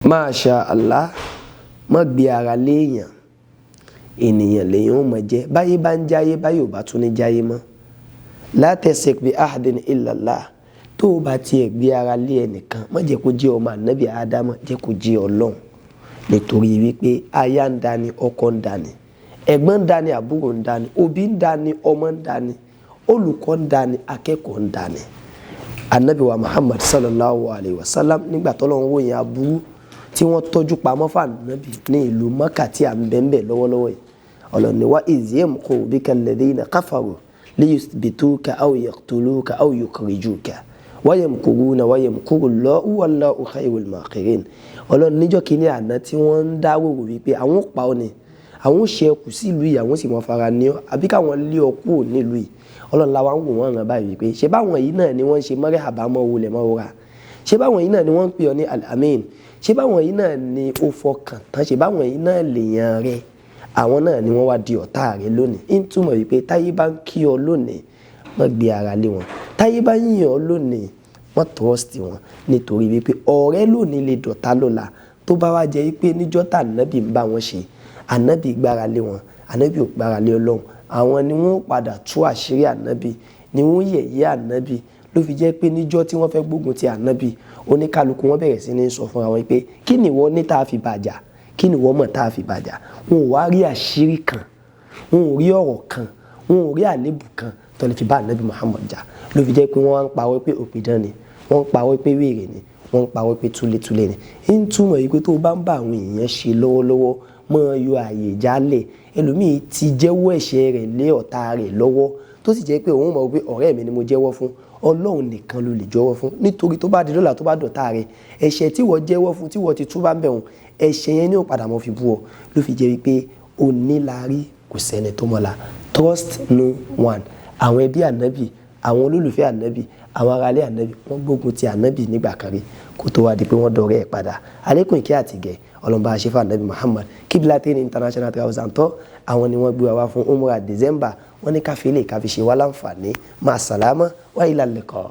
Masha Allah, má gbé ara léèyàn, ènìyàn lèyàn ó mọ̀ jẹ́. Báyé bá ń jáyé, báyé ò bá tún ní jáyé mọ́. La tasik bi ahadin illa Allah. Tó o bá tiẹ̀ gbé ara lé ẹnìkan, má jẹ́ kó jẹ́ ọmọ ànábì Ádámọ̀, jẹ́ kó jẹ́ Ọlọ́run. Nítorí wípé aya ń dani, ọkọ ń dani, ẹ̀gbọ́n ń dani, àbúrò ń dani, òbí ń dani, ọmọ ń dani, olùkọ́ ń dani, akẹ́kọ̀ọ́ ń dani. Ànábì wa Muhammad sallallahu alayhi wa sallam, nígbà tọ́lọ́run wòye aburú tí wọ́n tọ́jú pamọ́ fún ànábì ní ìlú Mọ́kà tí à ń bẹ́ńbẹ́ lọ́wọ́lọ́wọ́ yìí, Ọlọ́run ní wa iz yamkuru bika alladhina kafaru liyuthbituka aw yaqtuluka aw yukhrijuka wa yamkuruna wa yamkuru Allahu wallahu khayrul makirin. Ọlọ́run níjọ́ kínní àná tí wọ́n ń dárò wípé àwọn pa ọ́ ni, àwọn ṣe ẹkù sí ìlú yìí, àwọn sì mọ fara ní ọ, àbí káwọn lé ọ kúrò nílùú yìí. Ọlọ́run la wá ń wò wọ́n ràn báyìí wípé ṣé báwọn yìí náà ni wọ́n ń ṣe mọ́rẹ́ àbámọ́ wọlé mọ́ wúra, ṣé báwọn yìí náà ni wọ́n ń pè ọ ní Al-Amin, ṣé báwọn yìí náà ni ó fọkàn tán, ṣé báwọn yìí náà lèèyàn rẹ, àwọn náà ni wọ́n wá di ọ̀tá rẹ lónìí. Ń túmọ̀ wípé táyé bá ń kí ọ lónìí, má gbé ara lé wọn. Táyé bá yìn ọ lónìí, wọ́n trust wọn. Nítorí wípé ọ̀rẹ́ lónìí lè dọ̀tá lọ́la. Tó bá wá jẹ́ wípé níjọ́ tá ànábì ń bá wọn ṣe, ànábì gbára lé wọn, ànábì ò gbára lé Ọlọ́run, àwọn ni wọ́n padà tú àṣírí ànábì, ni wọ́n yẹ̀yẹ́ ànábì. Ló fi jẹ́ pé níjọ́ tí wọ́n fẹ́ gbógun ti ànábì, oníkálukú wọn bẹ̀rẹ̀ sí ní sọ fúnra wọn pé kí ni ìwọ ní tá a fi bàjá, kí ni ìwọ mọ̀ tá a fi bàjá. Wọn ò wá rí àṣírí kan, wọn ò rí ọ̀rọ̀ kan, wọn ò rí àlébù kan tó lè fi bá ànábì Muhammad jà. Ló fi jẹ́ pé wọ́n ń parọ́ pé òpìdán ni, wọ́n ń parọ́ pé wèrè ni, wọ́n ń parọ́ pé túlétúlé ni. Ń túmọ̀ yìí pé tó bá ń bá àwọn èèyàn ṣe lọ́wọ́lọ́wọ́, máa yọ àyè jálẹ̀. Ẹlòmíì ti jẹ́wọ́ ẹ̀ṣẹ̀ rẹ̀ lé ọ̀tá rẹ̀ lọ́wọ́, tó sì jẹ́ pé òun mọ̀ pé ọ̀rẹ́ mi ni mo jẹ́wọ́ fún, Ọlọ́run nìkan ló lè jẹ́wọ́ fún. Nítorí tó bá di lọ́la, tó bá dọ̀tá rẹ̀, ẹ̀ṣẹ̀ tí wọ́n jẹ́wọ́ fún, tí wọ́n ti tú bá ń bẹ̀ wọ́n, ẹ̀ṣẹ̀ yẹn ni ó padà mọ́ fi bú ọ. Ló fi jẹ́ wípé oníláárí kò sẹ́ni tó mọ̀la. Trust no one. Àwọn ẹbí ànábì, àwọn olólùfẹ́ ànábì, àwọn aráalé ànábì, wọ́n gbógun ti ànábì nígbà kan rí kó tó wá di pé wọ́n dọ̀rẹ́ ẹ̀ padà. Àlékún ìkẹ́ àtìgẹ̀ ọlọ́mọba àṣefà ànábì Muhammad. Qiblatain International Travels and Tour, àwọn ni wọ́n gbé wa wá fún Umrah December. Wọ́n ní káfí lè káfi ṣe wá láǹfààní. Máa sàlámà wa ilal liqa.